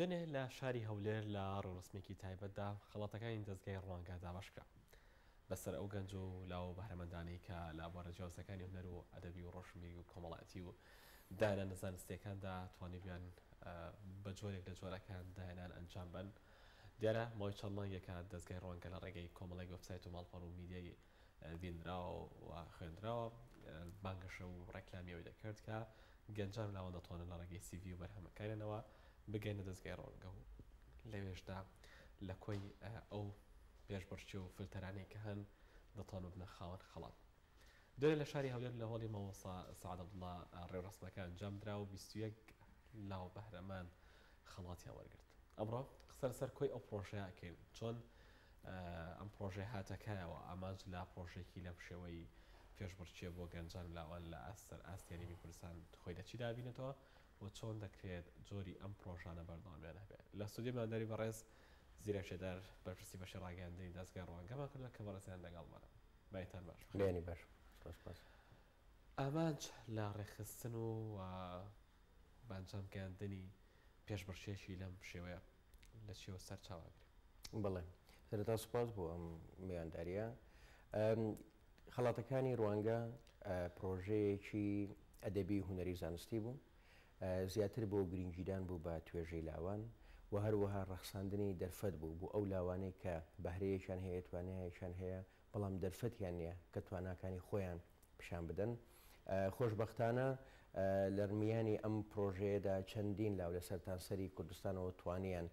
دوێنێ لە شاری هەولێر لە ڕێوڕەسمێکی تایبەتدا خەڵاتەکانی دەزگای ڕوانگە دابەشکرا بەسەر ئەو گەنج و لاو و بەهرەمەندانەی کە لە بوارە جیاوازەکانی هونەر و ئەدەبی و ڕۆشنبیری و کۆمەڵایەتی و داهێنانە زانستییەکاندا توانیبوویان بە جۆرێک لە جۆرەکان داهێنان ئەنجام بەن. دیارە ماوەی چەند مانگێکە دەزگای ڕوانگە لە ڕێگەی کۆمەڵێک وێبسایت و ماڵپەڕ و میدیای بینراوە و خوێندراوە بانگەشە و ڕێکلامی ئەوەی دەکرد کە گەنجان و لاوان دەتوانن لە ڕێگەی سیڤی و بەرهەمەکانیانەوە بگەنە دەزگای ڕوانگە و لەوێشدا لە کۆی ئەو پێشبڕکێ و فلتەرانەی کە هەن دەتوانن ببنە خاوەن خەڵات. دوێنێ لە شاری هەولێر لە هۆڵی مامۆستا سەعد عەبدوڵا ڕێوڕەسمەکە ئەنجامدرا و 21 لاو بەهرەمەند خەڵاتیان وەرگرت. ئەمڕۆ قسە لەسەر کۆی ئەو پڕۆژەیە ئەکەین، چۆن ئەم پڕۆژەیە هاتە کایەوە، ئامانج لە پڕۆژەیەکی لەم شێوەی پێشبڕکێ بۆ گەنجان و لاوان لە ئاست سەر ئاستی هەرێمی کوردستان خۆی لە چیدا ئەبینێتەوە و چۆن دەکرێت جۆری ئەم پڕۆژانە بەردەوامیان هەبێت. لە ستۆدیۆ میوانداری بەڕێز زیرەک شێدار بەرپرسی بەشی ڕاگەیاندنی دەزگای ڕوانگەمان کردووە کە بەڕێزیان لەگەڵمانە. بەیانتان باش. بەیانی باش. سپاس سپاس. ئامانج لە ڕێکخستن و بە ئەنجام گەیاندنی پێشبڕکێیەکی لەم شێوەیە لە چیەوە سەرچاوە ئەگرێ؟ بەڵێ سەرەتا سوپاس بۆ ئەم میوانداریە. خەڵاتەکانی ڕوانگە پرۆژەیەکی ئەدەبی هونەری زانستی بوو، زیاتر بۆ گرنگیدان بوو بە توێژەی لاوان و هەروەها ڕەخساندنی دەرفەت بوو بۆ ئەو لاوانەی کە بەهرەیەکیان هەیە، توانایەکیان هەیە، بەڵام دەرفەتیان نییە کە تواناکانی خۆیان پیشان بدەن. خۆشبەختانە لە میانی ئەم پرۆژەیەدا چەندین لاو لە سەرتاسەری کوردستانەوە توانیان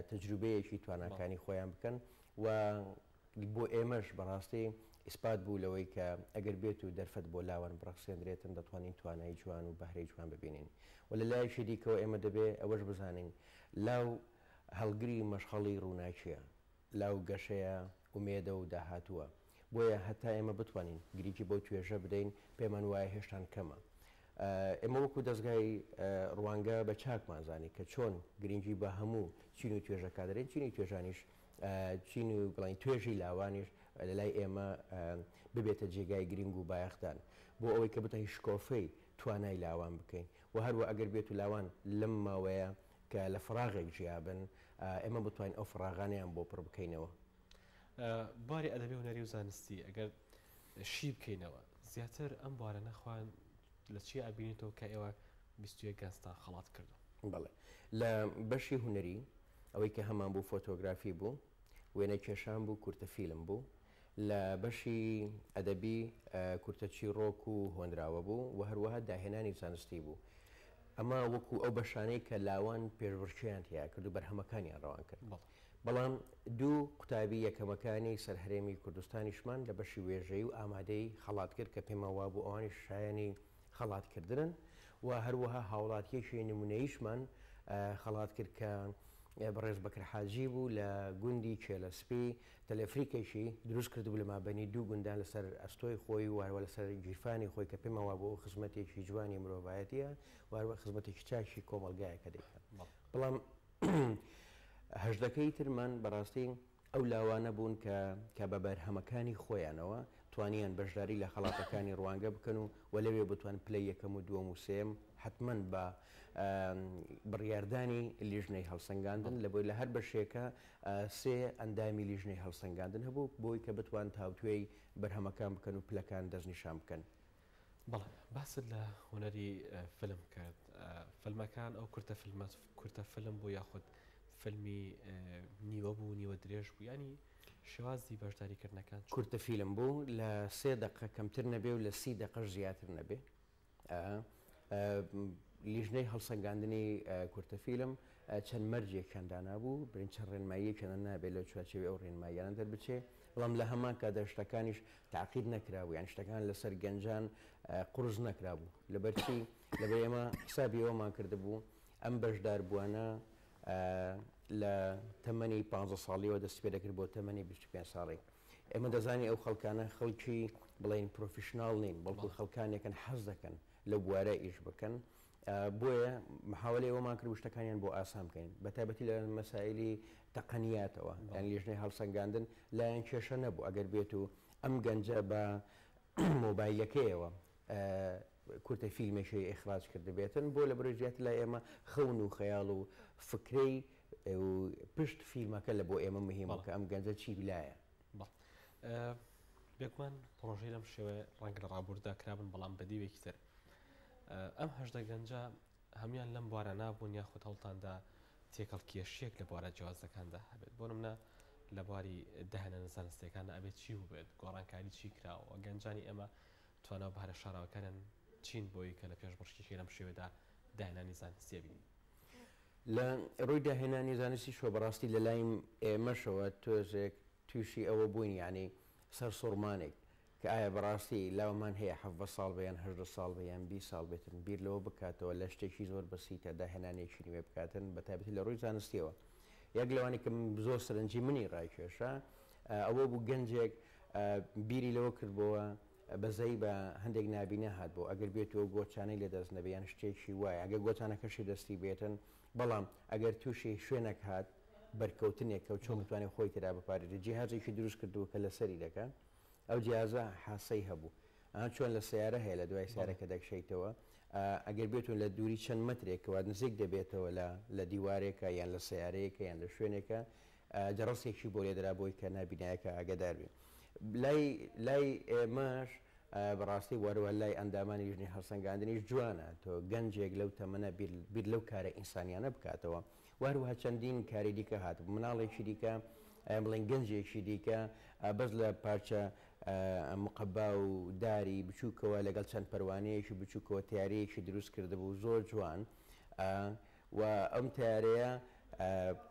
تەجروبەیەکی تواناکانی خۆیان بکەن و بۆ ئێمەش بەڕاستی ئیسپات بوو لەوەی کە ئەگەر بێت و دەرفەت بۆ لاوان بڕەخسێندرێتن دەتوانین توانای جوان و بەهرەی جوان ببینین و لە لایەکی دیکەوە ئێمە دەبێ ئەوەش بزانین لاو هەڵگری مەشخەڵی ڕووناکییە، لاو گەشەیە، ئومێدە و داهاتووە. بۆیە هەتا ئێمە بتوانین گرینگی بەو توێژە بدەین پێمان وایە هێشتان کەمە. ئێمە وەکو دەزگای ڕوانگە بە چاکمان زانی کە چۆن گرینگی بە هەموو چین و توێژەکان دەرێن، چینی توێژانیش چین و بڵێین توێژی لاوانیش لە لای ئێمە ببێتە جێگای گرینگ و بایەخدان بۆ ئەوەی کە بتوانین شکۆفەی توانای لاوان بکەین و هەروە ئەگەر بێت و لاوان لەم ماوەیە کە لە فەراغێک جیا بن ئێمە بتوانین ئەو فەراغانەیان بۆ پڕ بکەینەوە. بواری ئەدەبی هونەری و زانستی ئەگەر شی بکەینەوە زیاتر ئەم بوارانە خۆیان لە چی ئەبینێتەوە کە ئێوە 21 گەنجتان خەڵات کردو؟ بەڵێ لە بەشی هونەری ئەوەی کە هەمان بوو فۆتۆگرافی بوو، وێنە کێشان بوو، کورتە فیلم بوو. لە بەشی ئەدەبی کورتە چیڕۆک و هۆنراوە بوو و هەروەها داهێنانی زانستی بوو. ئەمە وەکو ئەو بەشانەی کە لاوان پێشبڕکێیان تیا کرد و بەرهەمەکانیان ڕەوان کرد. بەڵام دوو قوتابی یەکەمەکانی سەر هەرێمی کوردستانیشمان لە بەشی وێژەیی و ئامادەیی خەڵات کرد کە پێمان وابوو ئەوانیش شایەنی خەڵاتکردنن و هەروەها هاوڵاتییەکی نمونەییشمان خەڵات کرد کە بەڕێز بەکر حاجی بوو لە گوندی کێلە سپی تەلەفریکێکی دروست کردبوو لە مابەینی دوو گوندان لەسەر ئەستۆی خۆی و هەروە لەسەر گیرفانی خۆی کە پێمان وابوو ئەو خزمەتێکی جوانی مرۆڤایەتییە و هەروە خزمەتێکی چاکی کۆمەڵگایە کە دەیکات. بەڵام هەژدەکەی ترمان بەڕاستی ئەو لاوانە بوون کە کە بە بەرهەمەکانی خۆیانەوە توانیان بەشداری لە خەڵاتەکانی ڕوانگە بکەن و و لەوێ بتوان پلەی یەکەم و دووەم و سێیەم حەتمەن بە بڕیاردانی لیژنەی هەڵسەنگاندن لە بۆی لە هەر بەشێکە سێ ئەندامی لیژنەی هەڵسەنگاندن هەبوو بۆی کە بتوان تاوتوێی بەرهەمەکان بکەن و پلەکان دەستنیشان بکەن. بەڵێ باست لە هونەری فیلم کرد، فیلمەکان ئەو کورتە فیلمە کورتە فیلم بوو یاخود فیلمی نیوە بوو نیوە درێژ بوو یانی شێوازی بەشداریکردنەکان چۆن؟ کورتە فیلم بوو لە سێ دەقە کەمتر نەبێ و لە 30 دەقەش زیاتر نەبێ. لیژنەی هەڵسەنگاندنی کورتە فیلم چەند مەرجێکیان دانابوو، برین چەند ڕێنماییەکیان نابێت لە چوارچێوەی ئەو ڕێنماییانە دەربچێ، بەڵام لە هەمان کاتدا شتەکانیش تاقید نەکرابوو، یان شتەکان لەسەر گەنجان قورس نەکرابوو. لەبەرچی؟ لەبەر ئێمە حسابی ئەوەمان کردبوو ئەم بەشداربووانە لە تەمەنی 15 ساڵیەوە دەستی پێ دەکرد بۆ تەمەنی 25 ساڵی. ئێمە دەزانین ئەو خەڵکانە خەڵکی بڵێین پرۆفیشناڵ نین، بەڵکو خەڵکانێکن حەز دەکەن لەو بوارە ئیش بکەن، بۆیە محاوەلەی ئەوەمان کرد شتەکانیان بۆ ئاسان بکەین، بە تایبەتی لە مەسایلی تەقەنیاتەوە، یان لیژنەی هەڵسەنگاندن لایان کێشە نەبوو ئەگەر بێت و ئەم گەنجە بە مۆبایلەکەیەوە. کورتە فیلمێکی ئیخراج کردبێتن بۆ لە بەرەی زیاتر لای ئێمە خەون و خەیاڵ و فکرەی پشت فیلمەکە لە بۆ ئێمە مهمە کە ئەم گەنجە چی لایە. بێگومان پڕۆژەی لەم شێوەیە ڕەنگە لە ڕابورددا کرابن بەڵام بە دیوێکی تر ئەم 18 گەنجە هەموان لەم بوارانە بوون یاخود هەوڵتاندا تێکەڵکێشیەک لە بوارە جیاوازەکاندا هەبێت بۆ نمونە لە بواری داهێنانە زانستیەکاندا ئەبێت چی بووبێت گۆڕانکاری چی کراوە گەنجانی ئێمە توانا و بەهرە شاراوەکانیان چین بۆی کە لە پێشبڕکێکی لەم شێوەیەدا داهێنانی زانستی ئەبینین؟ لە ڕووی داهێنانی زانستیشەوە بەڕاستی لە لای ئێمەشەوە تۆزێک تووشی ئەوە بووین یانی سەرسوڕمانێک کە ئایا بەڕاستی لاومان هەیە 17 ساڵ بێ یان 18 ساڵ بێ یان 20 ساڵ بێتن بیر لەوە بکاتەوە لە شتێکی زۆر بەسیتە داهێنانێکی نوێ بکاتن بە تایبەتی لە ڕووی زانستیەوە یەک لەوانی کە زۆر سەرنجی منی ڕایکێشا ئەوە بوو گەنجێک بیری لەوە کردبۆوە بەزەیی بە هەندێک نابینا هاتبۆوە ئەگەر بێتو ئەو گۆچانەی لە دەست نەبێ یان شتێکی وایە ئەگەر گۆچانەکەشی دەستی بێتن بەڵام ئەگەر تووشی شوێنێک هات بەرکەوتنێکە و چۆن بتوانێت خۆی تێدا بپارێزێت جیهازێکی دروست کردووە کە لەسەری دەکا ئەو جیهازە حاسەی هەبوو ئەها چۆن لە سەیارە هەیە لە دوای سەیارە کە دەکشێیتەوە ئەگەر بێتو لە دووری چەند مەترێکەوە نزیک دەبێتەوە لە لە دیوارێکە یان لە سەیارەیەکە یان لە شوێنێکە جەڕەسێکی بۆ لێدرا بۆی کە نابینایەکە ئاگادار بێ. لای لای ئێمەش بەڕاستی وەروە لای ئەندامانی لیژنەی هەڵسەنگاندنیش جوانە تۆ گەنجێک لەو تەمەنە بیر بیر لەو کارە ئینسانیانە بکاتەوە و هەروەها چەندین کاری دیکە هاتبوو مناڵێکی دیکە بڵێن گەنجێکی دیکە بەس لە پارچە مقەبا و داری بچووکەوە لەگەڵ چەند پەروانەیەکی بچووکەوە تەیارەیەکی دروست کردبوو زۆر جوان و ئەم تەیارەیە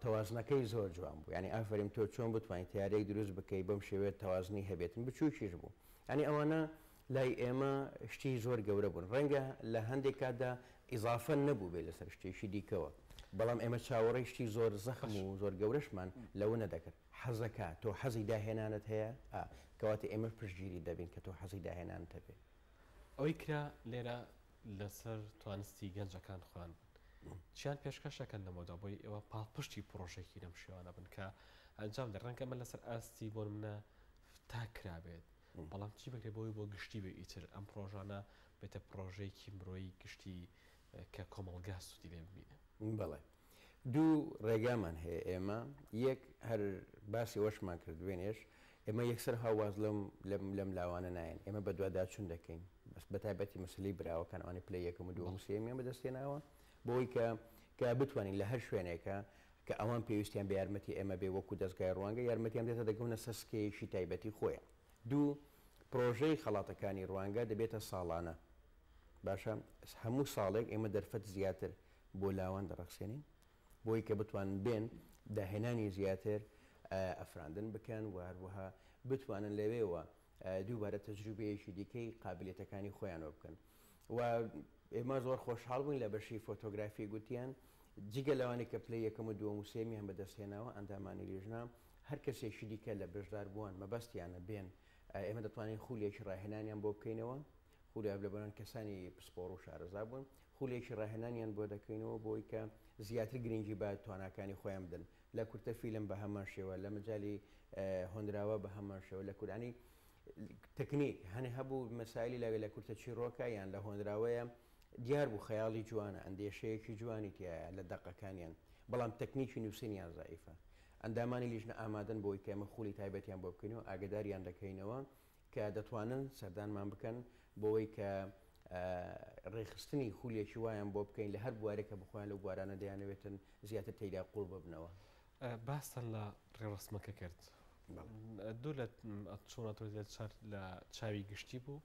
تەوازنەکەی زۆر جوان بوو یانی ئافەریم تۆ چۆن بتوانی تەیارەیەک دروست بکەی بەم شێوەیە تەوازنی هەبێتن بچووکیش بوو یانی ئەوانە لای ئێمە شتی زۆر گەورە بوون ڕەنگە لە هەندێک کاتدا ئیزافە نەبوو بێ لەسەر شتێکی دیکەوە بەڵام ئێمە چاوەڕێی شتی زۆر زەخم و زۆر گەورەشمان لەوە نەدەکرد حەزەکە تۆ حەزی داهێنانت هەیە ئا کەواتە ئێمەش پشتگیریت دەبین کە تۆ حەزی داهێنانت هەبێ. ئەوەی کرا لێرە لەسەر توانستی گەنجەکان خۆیان بن چیان پێشکەش دەکەن لەمەودا بۆی ئێوە پاڵپشتی پڕۆژەیەکی لەم شێوانە بن کە ئەنجام دەن ڕەنگە ئەمە لەسەر ئاستی بۆ نمونە تاک کرابێت بەڵام چی بکرێت بۆی بۆ گشتی بێ ئیتر ئەم پڕۆژانە بێتە پڕۆژەیەکی مرۆیی گشتی کە کۆمەڵگا سوودی لێ ببینێ. بەڵێ دوو ڕێگامان هەیە ئێمە، یەک هەر باسی ئەوەشمان کرد دوێنێش، ئێمە یەکسەر ها واز لەم لەم لەم لاوانە نایەن، ئێمە بەدواداچوون دەکەین، بەس بەتایبەتی مەسەلەی براوەکان ئەوانەی پلەی یەکەم و دووەم و سێیەمیان بەدەست هێناوە، بۆی کە کە بتوانین لە هەر شوێنێکە کە ئەوان پێویستیان بە یارمەتی ئێمە بێ وەکوو دەزگای ڕوانگە یارمەتیان بدێتە دەکەونە سەر سکەیەکی تایبەتی خۆیان. دوو، پڕۆژەی خەڵاتەکانی ڕوانگە دەبێتە ساڵانە. باشە هەموو ساڵێک ئێمە دەرفەت زیاتر بۆ لاوان دەڕەخسێنین بۆی کە بتوانن بێن داهێنانی زیاتر ئەفراندن بکەن و هەروەها بتوانن لەوێوە دووبارە تەجروبەیەکی دیکەی قابلیەتەکانی خۆیانەوە بکەن و ئێمە زۆر خۆشحاڵ بووین لە بەشی فۆتۆگرافی گوتیان جگە لەوانەی کە پلەی یەکەم و دووەم و سێمیان بەدەستهێناوە ئەندامانی لیژنە هەر کەسێکی دیکە لە بەشداربووان مەبەستیانە بێن ئێمە دەتوانین خولێکی ڕاهێنانیان بۆ بکەینەوە خولی لەبەران کەسانی پسپۆڕ و شارەزا بوون خولێکی ڕاهێنانیان بۆ دەکەینەوە بۆی کە زیاتر گرنگی بە تواناکانی خۆیان بدەن لە کورتە فیلم بە هەمان شێوە لە مەجالی هۆنراوە بە هەمان شێوە لە کورانی تەکنیک هەنێ هەبوو مەسایلی لاوێ لە کورتە چیڕۆکە یان لە هۆنراوەیە دیار بوو خەیاڵی جوانە ئەندێشەیەکی جوانی تایە لە دەقەکانیان بەڵام تەکنیکی نووسینیان زەعیفە ئەندامانی لیژنە ئامادەن بۆی کە ئێمە خولی تایبەتیان بۆ بکەین و ئاگداریان دەکەینەوە کە دەتوانن سەردانمان بکەن بۆوەی کە ڕێکخستنی خولێکی وایان بۆ بکەین لە هەر بوارێک کە بخۆیان لەو بوارانە دەیانەوێتن زیاتر تێیدا قوڵ ببنەوە. باستان لە ڕێوڕەسمەکە کرد. دوور لە چۆن ئەتوانێت لە چار لە چاوی گشتی بوو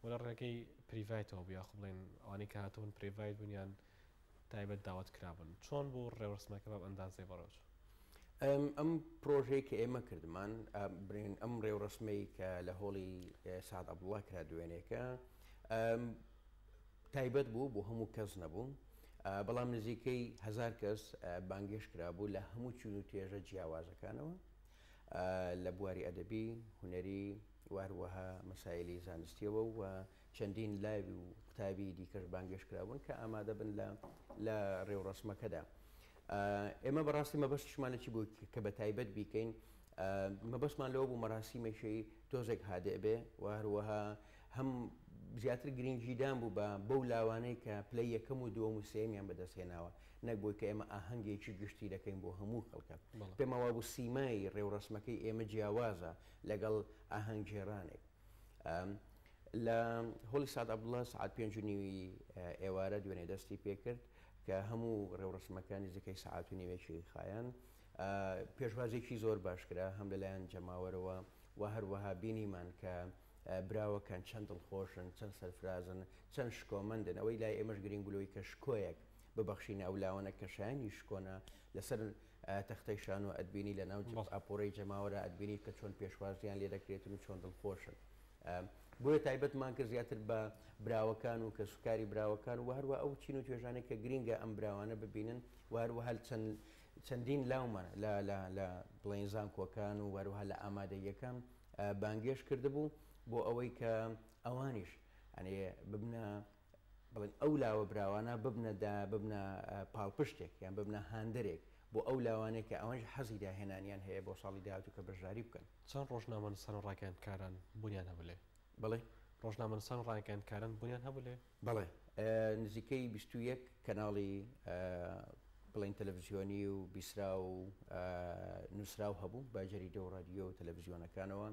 و لە ڕێگەی private ەوە بوو یاخۆ بڵێن ئەوانەی کە هاتبوون private بوون یان تایبەت داوەت کرابوون چۆن بوو ڕێوڕەسمەکە بەم ئەندازەیە بەڕێوەچوو؟ ئەم پرۆژەی کە ئێمە کردمان برین ئەم ڕێوڕەسمەی کە لە هۆڵی سعد عەبدوڵڵا کرا دوێنێکە تایبەت بوو بۆ هەموو کەس نەبوو بەڵام نزیکەی هزار کەس بانگێش کرابوو لە هەموو چین و توێژە جیاوازەکانەوە لە بواری ئەدەبی هونەری و هەروەها مەسایلی زانستیەوە و چەندین لاوی و قوتابی دیکەش بانگێشت کرابوون کە ئامادە بن لە لە ڕێوڕەسمەکەدا. ئێمە بەڕاستی مەبەستیشمان لە چی بوو کە بە تایبەت بیکەین مەبەستمان لەوە بوو مەراسیمێکی تۆزێک هادئ بێ و هەروەها هەم زیاتر گرینگیدان بوو بە بەو لاوانەی کە پلەی یەکەم و دووەم و سێیەمیان بەدەست هێناوە، نەک بۆی کە ئێمە ئاهەنگێکی گشتی دەکەین بۆ هەموو خەڵکە. پێمان وابوو سیمای ڕێوڕەسمەکەی ئێمە جیاوازە لەگەڵ ئاهەنگگێڕانێک. لە هۆڵی سەعد عەبدوڵڵا سەعات پێنج و نیوی ئێوارە دوێنێ دەستی پێکرد کە هەموو ڕێوڕەسمەکە نزیکەی سەعات و نیوێکی خایاند. پێشوازییەکی زۆر باش کرا هەم لەلایەن جەماوەرەوە و هەروەها بینیمان کە براوەکان چەند دڵخۆشن، چەند سەرفرازن، چەند شکۆمەندن، ئەوەی لای ئێمەش گرینگ بوو لەوەی کە شکۆیەک ببەخشینە ئەو لاوانە کە شایەنی شکۆنە، لەسەر تەختەی شانۆ ئەتبینی لە ناو ئاپۆرەی جەماوەرا ئەتبینی کە چۆن پێشوازیان لێ دەکرێتن و چۆن دڵخۆشن. بۆیە تایبەتمان کرد زیاتر بە براوەکان و کەسوکاری براوەکان و هەروە ئەو چین و توێژانەی کە گرینگە ئەم براوانە ببینن و هەروەها چەند چەندین لاومان لە لە لە بڵێین زانکۆکان و هەروەها لە ئامادەییەکان بانگێشت کردبوو بۆ ئەوەی کە ئەوانیش ئەنێ ببنە بڵێن ئەو لاوە براوانە ببنە دا ببنە پاڵپشتێک یان ببنە هاندەرێک بۆ ئەو لاوانەی کە ئەوانیش حەزی داهێنانیان هەیە بۆ ساڵی داهاتوو کە بەشداری بکەن. چەند ڕۆژنامەنووسان و ڕاگەیاندکاران بوونیان هەبوو لێ؟ بەڵێ. ڕۆژنامەنووسان و ڕاگەیاندکاران بوونیان هەبوو لێ؟ بەڵێ نزیکەی 21 کەناڵی بڵێن تەلەڤزیۆنی و بیسراو و نووسراو هەبوو بە جەریدە و ڕادیۆ و تەلەڤزیۆنەکانەوە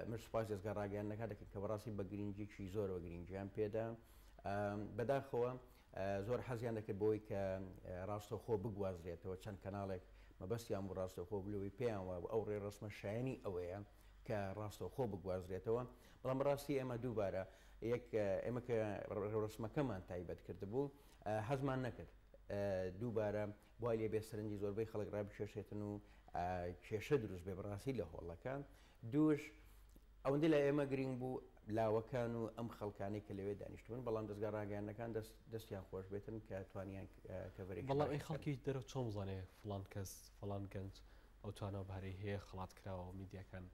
من سوپاس دەزگا ڕاگەیاندنەکان دەکەن کە بەڕاستی بە گرنگیی زۆرەوە گرنگیان پێدا بەداخەوە زۆر حەزیان دەکرد بۆی کە ڕاستەوخۆ بگوازرێتەوە چەند کەناڵێک مەبەستیان بوو ڕاستەوخۆ بلەوەی پێیان وابوو ئەو ڕێڕەسمە شایەنی ئەوەیە کە ڕاستەوخۆ بگوازرێتەوە بەڵام بەڕاستی ئێمە دووبارە یەک ئێمە کە ڕێوڕەسمەکەمان تایبەت کردبوو حەزمان نەکرد دووبارە وای لێ بێ سەرنجی زۆربەی خەڵک ڕابکێشێتن و کێشە دروست بێ بەڕاستی لە هۆڵەکە دووش ئەوەندە لە ئێمە گرنگ بوو لاوەکان و ئەم خەڵکانی کە لەوێ دانیشتبوون بەڵام دەستگا ڕاگەیاندنەکان دەست دەستیان خۆش بێتن کە توانیان کەڤەرێکی بەڵام باش ئەی بکەن. خەڵکی دەرەوە چۆن بزانێ فڵان کەس فڵان گەنج ئەو توانا و بەهرەی هەیە خەڵات کراوە و میدیاکان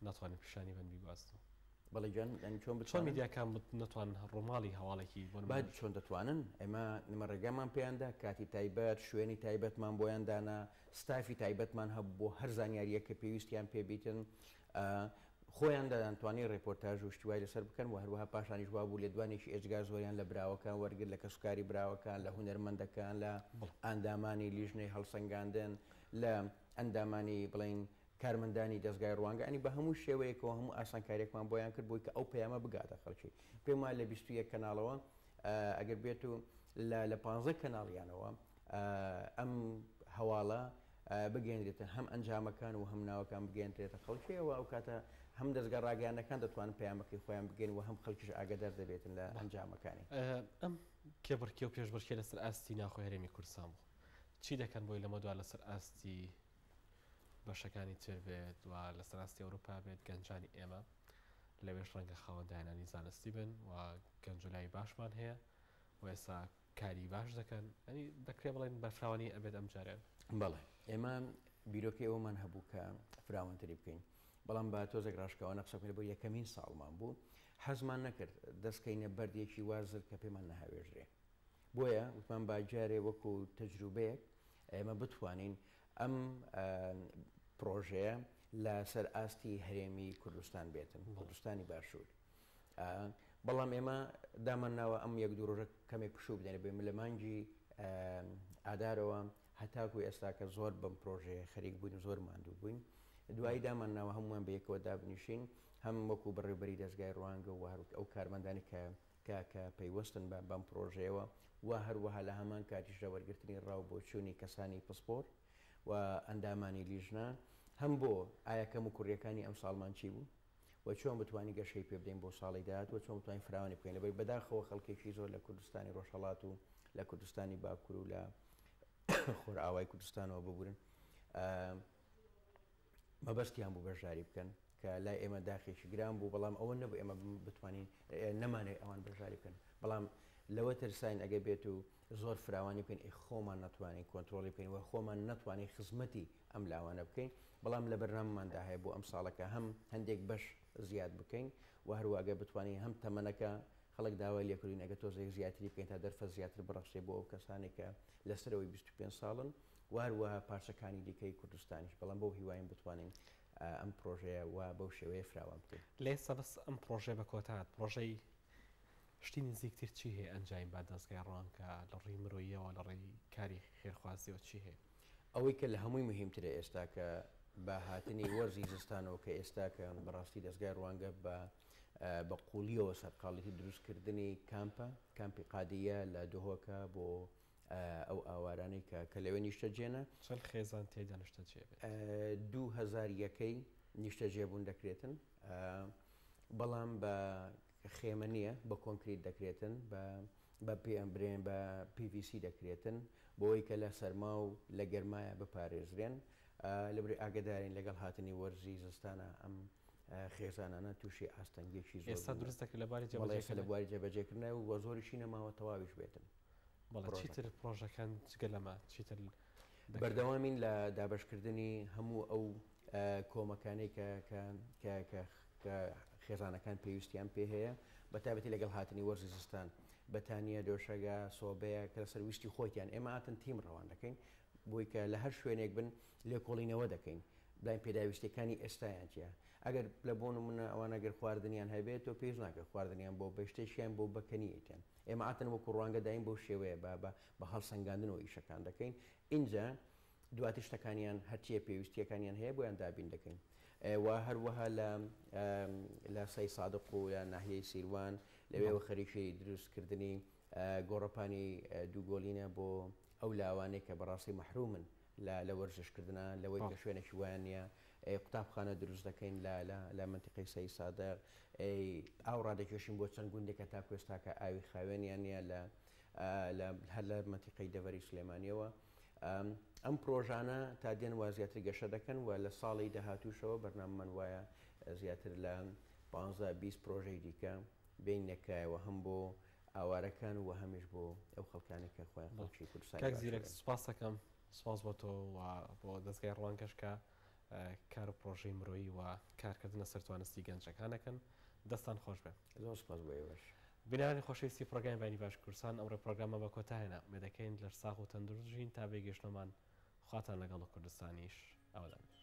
ناتوانن پیشانی بەن بیگوازنەوە؟ بەڵێ گیان یانی چۆن چۆن بتوانن؟ میدیاکان نەتوانن ڕووماڵی هەواڵێکی بۆ با نموونە چۆن دەتوانن؟ ئێمە ئێمە ڕێگامان پێیان دا، کاتی تایبەت، شوێنی تایبەتمان بۆیان دانا، ستافی تایبەتمان هەبوو بۆ هەر زانیارییەک کە پێویستیان پێ بیتن. خۆیان دەیانتوانی ڕێپۆرتاژ و شتی وای لەسەر بکەن و هەروەها پاشانیش وابوو لێدوانێکی ئێجگار زۆریان لە براوەکان وەرگرت، لە کەسوکاری براوەکان، لە هونەرمەندەکان، لە ئەندامانی لیژنەی هەڵسەنگاندن، لە ئەندامانی بڵێین کارمەندانی دەزگای ڕوانگە، یانی بە هەموو شێوەیەکەوە هەموو ئاسانکارییەکمان بۆیان کرد بۆی کە ئەو پەیامە بگاتە خەڵکی. پێم وایە لە 21 کەناڵەوە ئەگەر بێت و لە لە 15 کەناڵیانەوە ئەم هەواڵە بگەیەنرێتە هەم ئەنجامەکان و هەم ناوەکان بگەیەنرێتە خەڵکیەوە ئەو کاتە هەم دەزگا ڕاگەیاندنەکان دەتوانن پەیامەکەی خۆیان بگەین و هەم خەڵکیش ئاگادار دەبێتن لە ئەنجامەکانی. ئەم کێبڕکێ و پێشبڕکێ لەسەر ئاستی ناوخۆی هەرێمی کوردستان بوو. چی دەکەن بۆی لەمەودوا لەسەر ئاستی بەشەکانی تر بێت و لەسەر ئاستی ئەوروپا بێت گەنجانی ئێمە لەوێش ڕەنگە خاوەن داهێنانی زانستی بن و گەنج و لاوی باشمان هەیە و ئێستا کاری باش دەکەن ئەنی دەکرێ بڵێن بەرفراوانی ئەبێت ئەم جارێن؟ بەڵێ ئێمە بیرۆکەی ئەوەمان هەبوو کە فراوانتری بکەین بەڵام بە تۆزێک ڕاشکاوانە قسە بکەین بۆ یەکەمین ساڵمان بوو حەزمان نەکرد دەستکەینە بەردێکی وا زر کە پێمان نەهاوێژرێ بۆیە وتمان با جارێ وەکو تەجروبەیەک ئێمە بتوانین ئەم پرۆژەیە لەسەر ئاستی هەرێمی کوردستان بێتن کوردستانی باشوور بەڵام ئێمە دامان ناوە ئەم یەک دوو ڕۆژە کەمێک پشوو بدەین بێ لە مانگی ئادارەوە هەتاکو ئێستا کە زۆر بەم پرۆژەیە خەریک بووین و زۆر ماندوو بووین دوایی دامان ناوە هەمووان بە یەکەوە دابنیشین هەم وەکو بەڕێوبەری دەستگای ڕوانگە و هەروک ئەو کارمەندانی کە کە کە پەیوەستن بە بەم پرۆژەیەوە و هەروەها لە هەمان کاتیشدا وەرگرتنی ڕا و بۆچوونی کەسانی پسپۆر و ئەندامانی لیژنە هەم بۆ ئایا کەم و کوڕیەکانی ئەم ساڵمان چی بوو و چۆن بتوانین گەشەی پێ بدەین بۆ ساڵی داهاتوو و چۆن بتوانین فراوانی بکەین لەبەر بەداخەوە خەڵکێکی زۆر لە کوردستانی ڕۆژهەڵات و لە کوردستانی باکوور و لە خۆرئاوای کوردستانەوە ببورن مەبەستیان بوو بەشداری بکەن کە لای ئێمە داخێکی گران بوو بەڵام ئەوە نەبوو ئێمە بتوانین نەمانێت ئەوان بەشداری بکەن بەڵام لەوە ترساین ئەگە بێت و زۆر فراوانی بکەین ئەی خۆمان نەتوانین کۆنترۆڵی بکەین و خۆمان نەتوانین خزمەتی ئەم لاوانە بکەین، بەڵام لە بەرنامەماندا هەیە بۆ ئەم ساڵەکە هەم هەندێک بەش زیاد بکەین و هەروە ئەگەر بتوانین هەم تەمەنەکە خەڵک داوای لێکردوین ئەگەر تۆزێک زیاتری بکەین تا دەرفەت زیاتر بڕەخسێ بۆ ئەو کەسانەی کە لە سەرەوەی 25 ساڵن و هەروەها پارچەکانی دیکەی کوردستانیش بەڵام بەو هیواین بتوانین ئەم پرۆژەیە و بەو شێوەیە فراوان بکەین. لە ئێستا بەس ئەم پرۆژەیە بە کۆتا هات، پرۆژەی. شتی نزیکتر چی هەیە ئەنجامی با دەزگای ڕوانگە لە ڕووی مرۆییەوە لە ڕێی کاری خێرخوازیەوە چی هەیە؟ ئەوەی کە لە هەمووی موهیمترە ئێستا کە بە هاتنی وەرزی زستانەوە کە ئێستا کە بەڕاستی دەزگای ڕوانگە بە بە قوڵیەوە سەرقاڵیتی دروستکردنی کامپە، کامپی قادیە لە دهۆکە بۆ ئەو ئاوارانەی کە کە لەوێ نیشتەجێنە. چەند خێزان تێیدا نیشتەجێ بێت؟ 2000 یەکەی نیشتەجێبوون دەکرێتن، بەڵام بە خێمە نییە، بە کۆنکریت دەکرێتن، بە بە پێ برێن بە PVC دەکرێتن بۆی کە لە سەرما و لە گەرمایە بپارێزرێن. لەبری ئاگدارین لەگەڵ هاتنی وەرزی زستانە ئەم خێزانانە تووشی ئاستەنگێکی زۆر ئێستا دروست دەکرێت لە باری جێبەجێکردن لە بواری جێبەجێکردنە و زۆریشی نەماوە تەواویش بێتن. بەڵێ چیتر پرۆژەکان جگە لەمە چیتر بەردەوامین لە دابەشکردنی هەموو ئەو کۆمەکانەی کە کە کە کە کە خێزانەکان پێویستیان پێ هەیە بە تایبەتی لەگەڵ هاتنی وەرزی زستان بەتانیە دۆشەگە سۆبەیە کە لەسەر ویستی خۆتیان ئێمە هاتن تیم ڕەوان دەکەین بۆی کە لە هەر شوێنێک بن لێکۆڵینەوە دەکەین بڵین پێداویستەکانی ئێستایان چیە ئەگەر لە بۆ نمونە ئەوان ئەگەر خواردنیان هەبێت تۆ پێویست ناکە خواردنیان بۆ بە شتێکیان بۆ بەکەنیەتیان ئێمە عاتەن وەکو ڕوانگە دایم بەو شێوەیە بە بە بە هەڵسەنگاندنەوە ئیشەکان دەکەین ئینجا دواتر شتەکانیان هەرچیە پێویستیەکانیان هەیە بۆیان دابین دەکەین و هەروەها لە لە سەی سادق و لە ناحیەی سیروان لەوێوە خەریکی دروستکردنی گۆڕەپانی دووگۆلینە بۆ ئەو لاوانەی کە بەڕاستی مەحرومن لە لە وەرزشکردنا لەوەی کە شوێنێکی وایان نییە قوتابخانە دروست دەکەین لە لە لە مەنتیقەی سەی سادق ئاو ڕادەکێشین بۆ چەند گوندێکە تاکو ئێستاکە ئاوی خاوێنیان نییە لە لە هەر لە مەنتیقەی دەڤەری سلێمانیەوە ئەم پرۆژانە تا دێن وا زیاتر گەشە دەکەن و لە ساڵی داهاتووشەوە بەرنامەمان وایە زیاتر لە 15 20 پرۆژەی دیکە بێینە کایەوە هەم بۆ ئاوارەکان و هەمیش بۆ ئەو خەڵکانەی کە خۆیان خەڵکی کوردستانی کاک زیرەک باشوورن. سوپاستەکەم، سوپاس بۆ تۆ و بۆ دەزگای ڕوانگەش کە کار و پڕۆژەی مرۆیی و کارکردن لەسەر توانستی گەنجەکان ئەکەن. دەستان خۆش بێ. زۆر سوپاس بۆ ئێوەش. بینەرانی خۆشەویستی پڕۆگرامی بەیانی باش کوردستان ئەمڕۆی پڕۆگراممان بە کۆتا هێنا. ئومێدەکەین لەش ساغ و تەندروست ژین تا بێ گەیشتنەوەمان خواتان لەگەڵ و کوردستانیش ئاوەدان بێ.